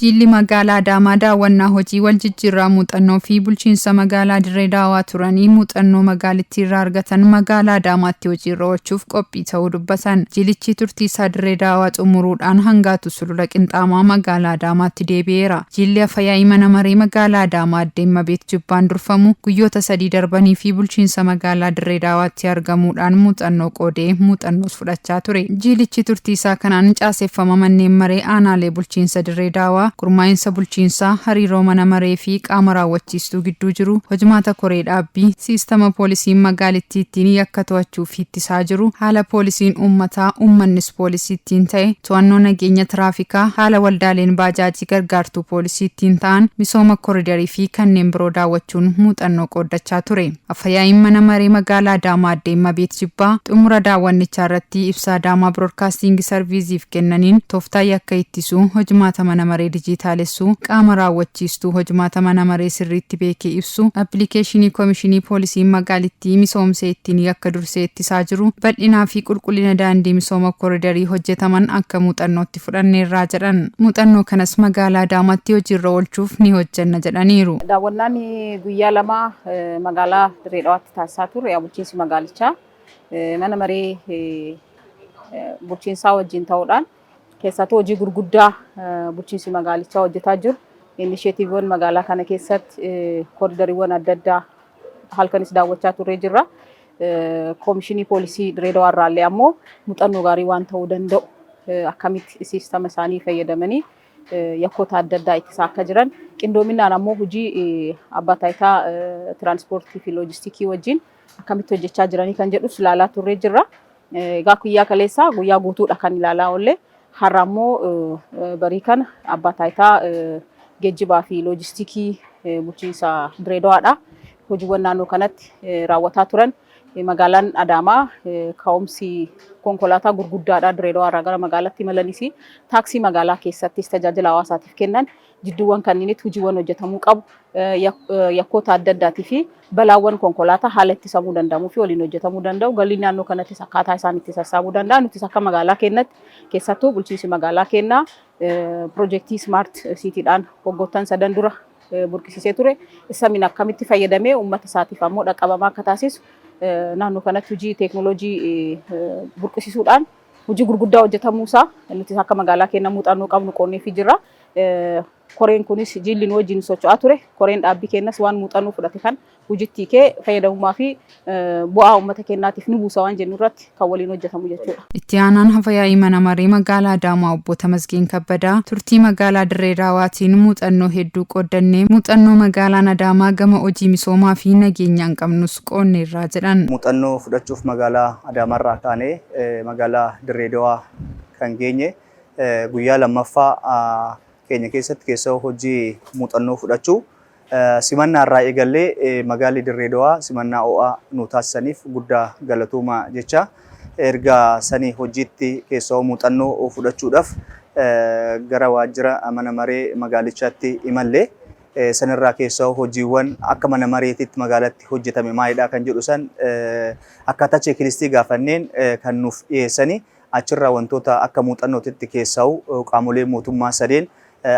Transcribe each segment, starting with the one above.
Jilli magaalaa Adaamaa daawwannaa hojii wal jijjiirraa muuxannoo fi bulchiinsa magaalaa Dirree Daawaa turanii muuxannoo magaalittii irraa argatan magaalaa Adaamaatti hojiirra oolchuuf qophii ta'uu dubbatan. Jilichi turtii isaa Dirree Daawaa xumuruudhaan hangaatu sulula qinxaamaa magaalaa Adaamaatti deebi'eera. Jilli Afyaa'ii mana maree magaalaa Adaamaa Aadde Immabeet Jibbaan durfamu guyyoota 3 darbanii fi bulchiinsa magaalaa Dirree Daawaatti argamuudhaan muuxannoo qoodee muuxannoos fudhachaa ture. Jilichi turtii isaa kanaan caaseffama manneen maree aanaalee bulchiinsa Dirree Daawaa, gurmaa'insa bulchiinsaa, hariiroo mana maree fi qaama raawwachiistuu gidduu jiru, hojmaata koree dhaabbii, siistama poolisiin magaalittii ittiin yakka to'achuu fi ittisaa jiru, haala poolisiin uummataa, uummannis poolisii ittiin ta'e, to'annoo nageenya tiraafikaa, haala waldaaleen baajaajii gargaartuu poolisii ittiin ta'an, misooma koridarii fi kanneen biroo daawwachuun muuxannoo qooddachaa ture. Afyaa'iin mana maree magaalaa Adaamaa Aadde Immabeet Jibbaa xumura daawwannichaa irratti ibsa Adaamaa Biroodkaastiingi Sarviiziif kennaniin tooftaa yakka ittisuu, hojmaata mana maree dijiitaalessuu, qaama raawwachiistuu hojmaata mana maree sirriitti beekee ibsu, appilikeeshinii komishinii poolisiin magaalittii misoomsee ittiin yakka dursee ittisaa jiru, bal'inaa fi qulqullina daandii misooma koridarii hojjetaman akka muuxannootti fudhanneerraa jedhan. Muuxannoo kanas magaalaa Adaamaatti hojiirra oolchuuf ni hojjenna jedhaniiru. Daawwannaan guyyaa lamaa magaalaa Dirree Dhawaatti taasisaa turre bulchiinsi magaalichaa mana maree bulchiinsaa wajjin ta'uudhaan keessattuu hojii gurguddaa bulchiinsi magaalichaa hojjetaa jiru inisheetiiviiwwan magaalaa kana keessatti koridariiwwan adda addaa halkanis daawwachaa turree jirra. Koomishinii poolisii Dirree Dawaa irraallee ammoo muuxannoo gaarii waan ta'uu danda'u akkamitti siistama isaanii fayyadamanii yakkoota adda addaa ittisaa akka jiran qindoominaan ammoo hojii abbaa taayitaa tiraanspoortii fi loojistikii wajjin akkamitti hojjechaa jiranii kan jedhus ilaalaa turree jirra. Egaa guyyaa kaleessaa guyyaa guutuudha kan ilaalaa oolle. Har'a ammoo barii kana abbaa taayitaa geejjibaa fi loojistikii bulchiinsa Dirree Dawaadha. Hojiiwwan naannoo kanatti raawwataa turan magaalaan Adaamaa ka'umsi konkolaataa gurguddaadha Dirree Dawaa irraa gara magaalaatti imalanis taaksii magaalaa keessattis tajaajila hawaasaatiif kennan jidduuwwan kanniinitti hojiiwwan hojjetamuu qabu yakkoota adda addaatii fi balaawwan konkolaataa haala ittisamuu danda'amuu fi waliin hojjetamuu danda'u galii naannoo kanattis akkaataa isaan itti sassaabuu danda'an nutis akka magaalaa keenyatti keessattuu bulchiinsi magaalaa keenyaa piroojeektii smart siitiidhaan waggoottan sadan dura burqisiisee ture isamiin akkamitti fayyadamee uummata isaatiif ammoo dhaqqabamaa akka taasisu naannoo kanatti hojii teeknooloojii burqisiisuudhaan hojii gurguddaa hojjetamuu isaa nuti akka magaalaa keenya muuxannoo qabnu qoonneefii jirra. Koreen kunis jilli nu wajjin socho'aa ture. Koreen dhaabbii keenyas waan muuxannoo fudhate kan hojiitti hiikee fayyadamummaa fi bu'aa uummata keenyaatiif ni buusa waan jennu irratti kan waliin hojjetamu jechuudha. Itti aanaan Afyaa'ii Mana Maree Magaalaa Adaamaa Obbo Tamasgeen Kabbadaa turtii magaalaa Dirree Daawaatiin muuxannoo hedduu qooddannee muuxannoo magaalaan Adaamaa gama hojii misoomaa fi nageenyaan qabnus qoodneerraa jedhan. Muuxannoo fudhachuuf magaalaa Adaamaarraa kaanee magaalaa Dirree Dawaa kan geenye guyyaa lammaffaa keenya keessatti keessa hojii muuxannoo fudhachuu simannaa irraa eegallee magaalli Dirree Dawaa simannaa ho'aa nu taasisaniif guddaa galatooma jecha erga sanii hojiitti keessaa muuxannoo fudhachuudhaaf gara waajjira mana maree magaalichaatti imallee sanirraa keessaa hojiiwwan akka mana mareetitti magaalatti hojjetame maalidha kan jedhu san akkaataa cheeklistii gaafanneen kan nuuf dhiyeessanii achirraa wantoota akka muuxannootitti keessaa'u qaamolee mootummaa sadeen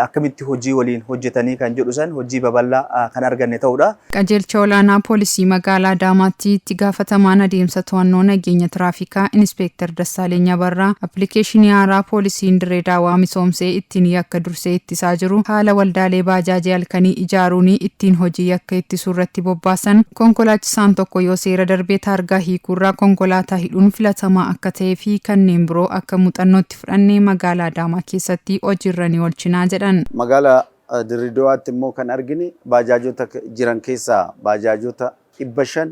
akkamitti hojii waliin hojjetanii kan jedhu san hojii babal'aa kan arganne ta'uudha. Qajeelcha olaanaa poolisii magaalaa Adaamaatti itti gaafatamaan adeemsa to'annoo nageenya tiraafikaa Inispeektar Dassaaleny Abarraa appilikeeshinii haaraa poolisiin Dirree Daawaa misoomsee ittiin yakka dursee ittisaa jiru haala waldaalee baajaajii halkanii ijaaruun ittiin hojii yakka ittisuu irratti bobbaasan konkolaachisaan tokko yoo seera darbee taargaa hiikuurraa konkolaataa hidhuun filatamaa akka ta'ee fi kanneen biroo akka muuxannootti fudhannee magaalaa Adaamaa keessatti hojiirra ni oolchinaa jedhan. Magaalaa Dirree Dawaatti immoo kan argine baajaajota jiran keessaa baajaajota 500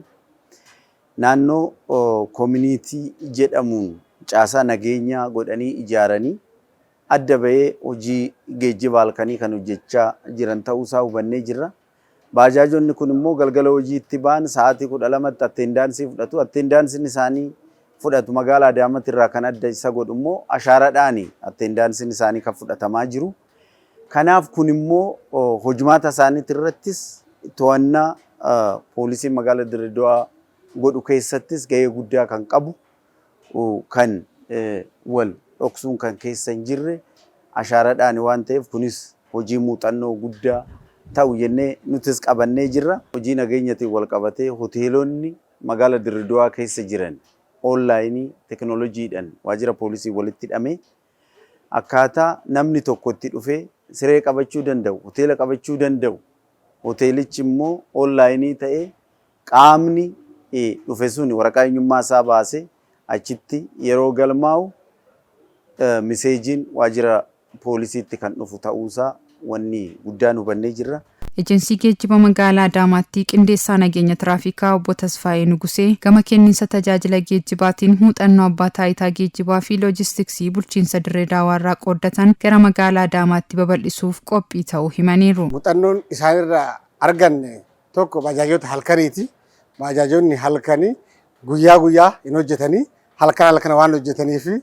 naannoo koominiitii jedhamuun caasaa nageenyaa godhanii ijaaranii adda bahee hojii geejjiba halkanii kan hojjechaa jiran ta'uusaa hubannee jirra. Baajaajonni kun immoo galgala hojiitti ba'an sa'aatii 12tti attendaansii fudhatu. Attendaansiin isaanii fudhatu magaalaa Adaamaatti irraa kan adda isa godhu immoo ashaaraadhaani attendaansiin isaanii kan fudhatamaa jiru. Kanaaf kun immoo hojmaata isaaniitti irrattis to'annaa poolisiin magaalaa Dirree Dawaa godhu keessattis gahee guddaa kan qabu, kan wal dhoksuun kan keessa hin jirre ashaaraadhaan waan ta'eef, kunis hojii muuxannoo guddaa ta'u jennee nutis qabannee jirra. Hojii nageenyatiin wal qabatee hoteelonni magaala Dirridawaa keessa jiran onlaayinii teekinooloojiidhaan waajjira poolisii walitti hidhamee akkaataa namni tokko itti dhufee siree qabachuu danda'u, hoteela qabachuu danda'u, hoteelichi immoo onlaayinii ta'ee qaamni dhufe sun waraqaa eenyummaa isaa baasee achitti yeroo galmaa'u miseejiin waajjira poolisiitti kan dhufu ta'uusaa wanni guddaan hubannee jirra. Ejensii Geejjiba Magaalaa Adaamaatti qindeessaa nageenya tiraafikaa Obbo Tasfaayee Nugusee gama kenniinsa tajaajila geejjibaatiin muuxannoo Abbaa Taayitaa Geejjibaa fi Loojistiksii Bulchiinsa Dirree Daawaarraa qooddatan gara magaalaa Adaamaatti babal'isuuf qophii ta'uu himaniiru. Muuxannoon isaanirraa arganne tokko baajaajota halkaniiti. Baajaajonni halkanii guyyaa guyyaa hin hojjetanii, halkan halkan waan hojjetanii fi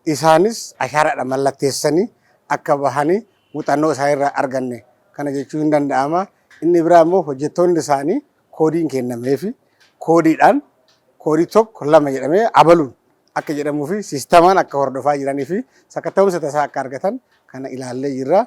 isaanis ashaaraadhaan mallatteessanii akka bahanii muuxannoo isaanirraa arganne kana jechuun hin danda'ama. Inni biraa immoo hojjettoonni isaanii koodiin kennameefi koodiidhaan koodii tokko lama jedhamee abaluun akka jedhamuu fi siistamaan akka hordofaa jiranii fi sakatta'umsa tasaa akka argatan kana ilaallee jirra.